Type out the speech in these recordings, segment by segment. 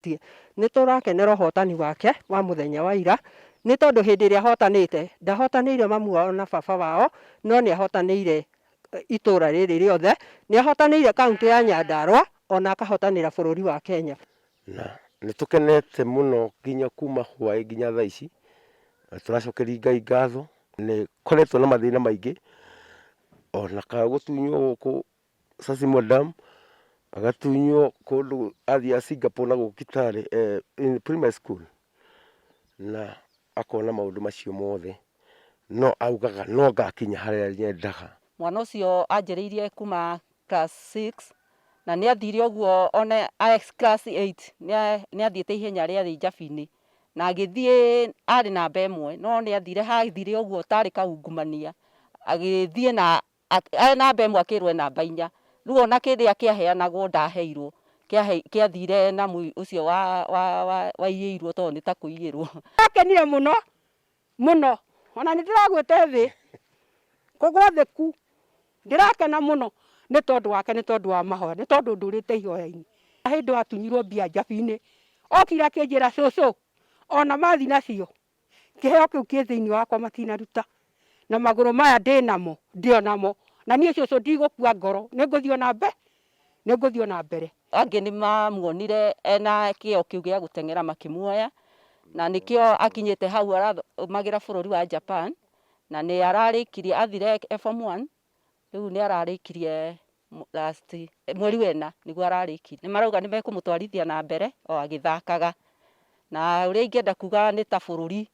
Ageretie. Nĩ tũrakenera ũhotani wake wa mũthenya wa ira, nĩ tondũ hĩndĩ ĩrĩa ahotanĩte, ndahotanĩire mamu wao na baba wao, no nĩ ahotanĩire itũra rĩrĩ rĩothe, nĩ ahotanĩire kaũntĩ ya Nyandarua, ona akahotanĩra bũrũri wa Kenya. Na nĩ tũkenete mũno nginya kuma hwaĩ nginya thaa ici, na tũracokeria Ngai ngatho. Nĩ koretwo na mathĩna maingĩ, ona kana gũtunywo gũkũ Sasimo Dam, agatunywo kũndũ athiaga Singapore na gũkũ Kitale in primary school, na akona maũndũ macio mothe, no augaga no ngakinya harĩa nyendaga. Mwana ũcio anjĩrĩirie kuma class 6 na nĩ athire ũguo ona class 8 nĩ athiĩte ihenya rĩa thĩ njabi-inĩ na agĩthiĩ arĩ namba ĩmwe no nĩ athire hathire ũguo tarĩ kaungumania agĩthiĩ na e namba ĩmwe akĩrwo e namba inya rĩu ona kĩrĩa kĩaheanagwo ndaheirwo kĩathire na ũcio waiyĩirwo tondũ nĩ ta kũiyĩrwo. Ndakenire mũno mũno ona nĩ ndĩragwĩte thĩ kũgwa thĩ ku ndĩrakena mũno nĩ tondũ wake nĩ tondũ wa mahoya nĩ tondũ ndũrĩte ihoya-inĩ. Hĩndĩ watunyirwo mbia njabi-inĩ okire akĩnjĩra cũcũ ona mathi nacio kĩheo kĩu kĩ thĩinĩ wakwa matinaruta na magũrũ maya ndĩnamo ndĩ onamo na niĩ cũcũ ndigũkua ngoro nĩngũthiĩ ona mbere nĩngũthiĩ ona mbere. Angĩ nĩ mamuonire ena kĩo kĩu gĩa gũteng'era makĩmuoya na nĩkĩo akinyĩte hau arathomagĩra bũrũri wa Japan na nĩ ararĩkirie athire form 1 rĩu nĩ ararĩkirie last mweri wena nĩguo ararĩkirie. Nĩ marauga nĩ mekũmũtwarithia na mbere o agĩthakaga na ũrĩa ingĩenda kuga nĩ ta bũrũri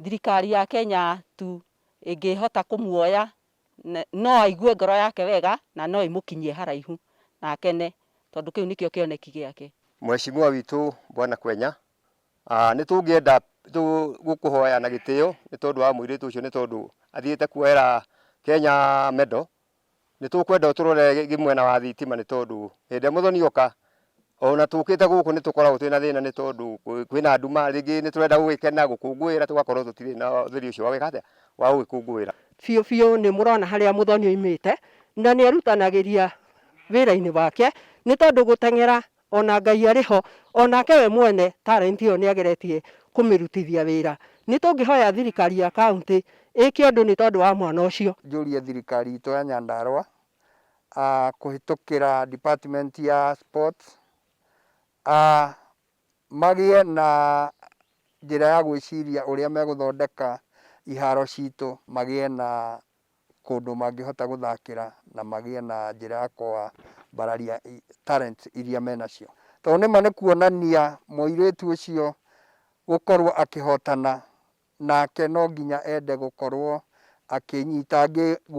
thirikari ya Kenya tu ĩngĩhota kũmuoya no aigue ngoro yake wega na no ĩmũkinyie haraihu na akene tondũ kĩu nĩkĩo kĩoneki gĩake. Mheshimiwa witũ Bwana Kwenya, nĩ tũngĩenda gũkũhoya na gĩtĩo nĩ tondũ wa mũirĩtu ũcio nĩ tondũ athiĩte kuoera Kenya medal. Nĩ tũkwenda ũtũrore mwena wa thitima nĩ tondũ hĩndĩ ĩrĩa mũthoni oka ona tũkĩte gũkũ nĩ tũkoragwo twĩna thĩna nĩ tondũ kwĩna nduma rĩngĩ nĩ tũrenda gũgĩkena gũkũngũĩra tũgakorwo tũtirĩ na ũtheri ũcio wa gwĩka atĩa wa gũgĩkũngũĩra. Biũ biũ nĩ mũrona harĩa mũthoni oimĩte na nĩ erutanagĩria wĩra-inĩ wake nĩ tondũ gũteng'era ona Ngai arĩ ho onake we mwene talent ĩyo nĩ ageretie kũmĩrutithia wĩra. Nĩ tũngĩhoya thirikari ya kaũntĩ ĩke ũndũ nĩ tondũ wa mwana ũcio. Njũrie thirikari itũ ya Nyandarua kũhĩtũkĩra department ya sports magĩe na njĩra ya gwĩciria ũrĩa megũthondeka iharo citũ magĩe na kũndũ mangĩhota gũthakĩra na magĩe na njĩra ya kwambararia talent iria menacio. Tondũ nĩma nĩ kuonania mũirĩtu ũcio gũkorwo akĩhotana nake no nginya ende gũkorwo akĩnyita angĩ guoko.